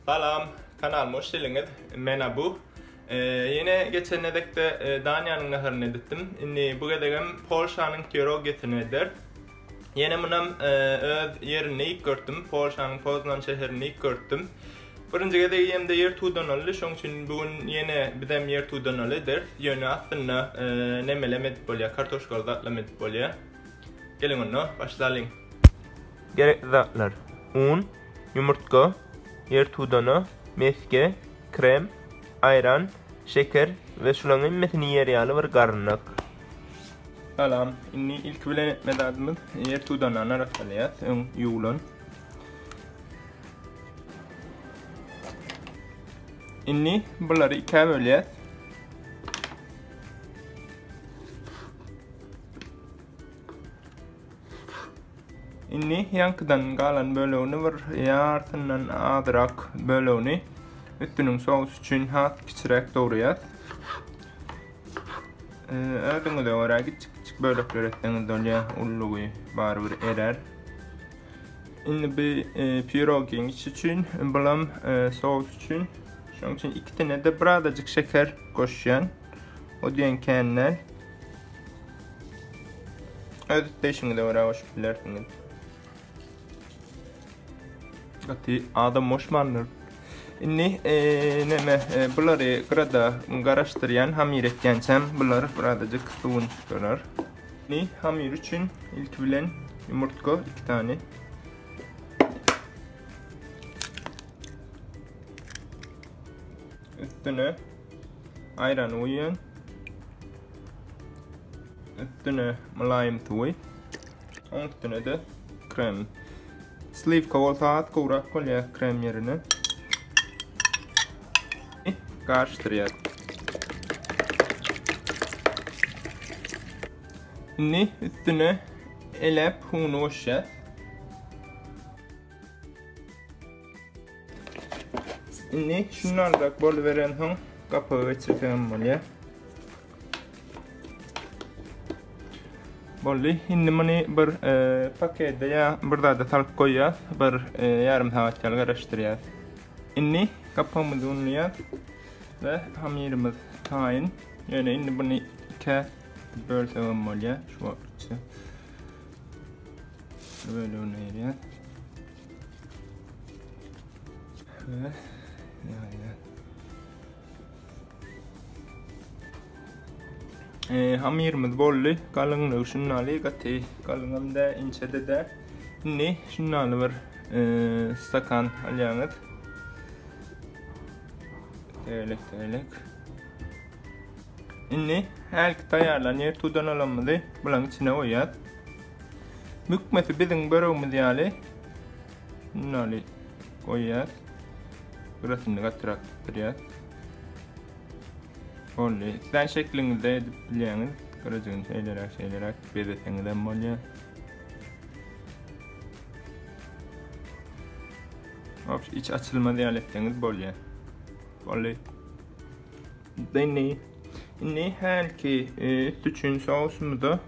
Salam, kanalyma hoş geliňiz. Men Abu. Ýene geçen gezekde Daniýanyň naharyny edipdim. Indi bu gezegem Polşanyň pierogiýasyny ederis. Ýene munam öz ýerinde iýip görtdüm. Polşanyň Poznan şäherinde iýip görtdüm. Birinji gezek iýemde ýer tudanaly, şoň üçin bu gün ýene bizem ýer tudanaly ederis. Ýöne aslynda nemelem edip bolýar, kartoşkaly zatlam edip bolýar. Geliň onda, başlalyň. Gerekli zatlar, un, ýumurtga, ýer tudana, mesge, krem, aýran, şeker we şularyň hemmesini iýer ýaly bir garynlak. Salam, indi ilki bilen etmeli zadymyz ýer tudanany arassalaýas, öň ýuwlan. Indi bulary ikä bölýäs. Indi ýaňkydan galan bölegini bir ýarsyndan azrak bölegini üstüniň sous üçin has kiçiräk dograýas. Özüňize görä kiçik-kiçik bölekler etseňiz bolýar, ululygy barybir erär. Indi bu e, pirogiň içi üçin, bulam e, sous üçin. Şonuň üçin ikisine-de birazajyk şeker goşýan. O diýen kän däl. Öz isleýşiňize görä goşup bilersiňiz. Gaty adam goşmandyr. Indi e, neme e, bulary gyrada garaşdyrýan, hamyr etýänçäm bular birazajyk suwuny çykarar. Indi hamyr üçin ilki bilen ýumurtga 2 tane. Üstüne aýrany guýýan. Üstüne mylaýym suwy. Oň üstüne-de krem. Sliwka bolsa az gowrak bolýar krem ýerine. Garyşdyrýar. Indi üstüne eläp uny goşýar. Indi şundanrak boluberensoň gapagy geçirsegem bolýar. Boldy. Indi muny bir e, pakete ýa bir zada salyp goýýas. Bir e, ýarym sagat ýaly garaşdyrýas. Indi gapagymyzy unlaýas we hamyrymyz taýyn. Ýöne indi muny ikä bölsegem bolýar. Şu wagtça. Bir bölegini ayırýas. We ýaýýas. E, hamyrymyz boldy. Galyňlygy şundaly gaty galyňam dä, inçe-de dä. Indi şundaly bir e, stakan alýaňyz. Tegelek tegelek. Indi hälki taýýarlan ýer tudanalamyzy bulaň içine goýýas. Bükmesi biziň böregimiz ýaly şundaly goýýas. Gyrasyny gatyrak tutdurýas. Boldy. Islän şekliňizde edip bilýäňiz. Gyrajygyny şeýleräk şeýleräk bezeseňiz hem bolýar. Obş iç açylmaz ýaly etseňiz bolýar. Boldy. Indi indi hälki e, üst üçin sousumyza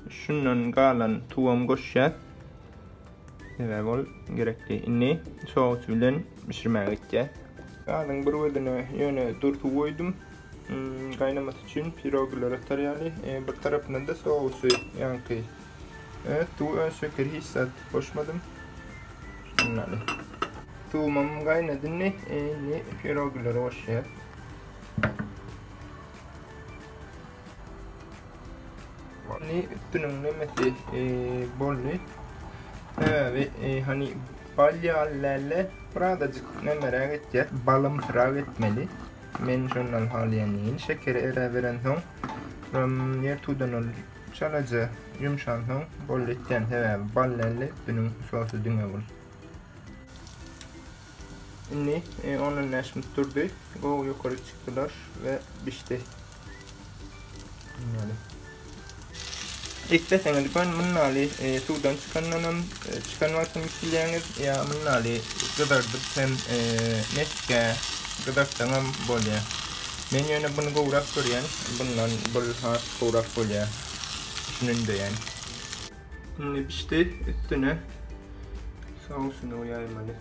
şundan galan tuwam goşýas. Sebäbi ol gerekli. Indi sous bilen bişirmäge gitýär. Gazyň bir gözüne ýöne dur suw goýdum. Hmm, gaýnamasy üçin piroglar atar ýaly. E, bir tarapyndan da sousy ýaňky. Evet, suw öz şeker hiç zat goşmadym. Şundan. Suwumam gaýnady indi. E, indi piroglary goşýar. Indi üstüniň nemesi e, boldy. Sebäbi e, hani bal ýaly läle birazajyk nemeräk etýär, balymsyrak etmeli. Men şondan halaýan ýeňil şekeri eräberensoň, ýer tudan ol çalaja ýumşansoň boldy etýän sebäbi bal läle üstüniň sosy diňe bul. Indi 10-15 minut durdy. Gowy ýokary çykdylar we bişdi. Mundaly. Isleseňiz gön mundaly e, suwdan çykandan hem e, çykan wagtym bilýäňiz ýa mundaly gyzardyp hem e, mesge gyzartsaň hem bolýar. Men ýöne bunu gowrak görýän. Bundan bul has gowrak bolýar. Şuny ündeýän. Indi bişdi. Üstüne sousyny goýaýmaly.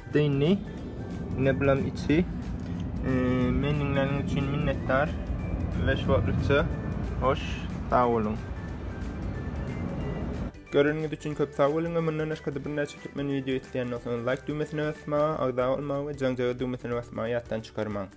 Bişdi indi. Ine bulam içi. Meni diňläniňiz üçin minnetdar. We şu wagtlykça hoş sag boluň. Göreniňiz üçin köp sag boluň we mundan başga-da birnäçe türkmen wideo isleýän bolsaňyz laýk düwmesine basmagy, agza bolmagy we jaňjagaz düwmesine basmagy ýatdan çykarmaň.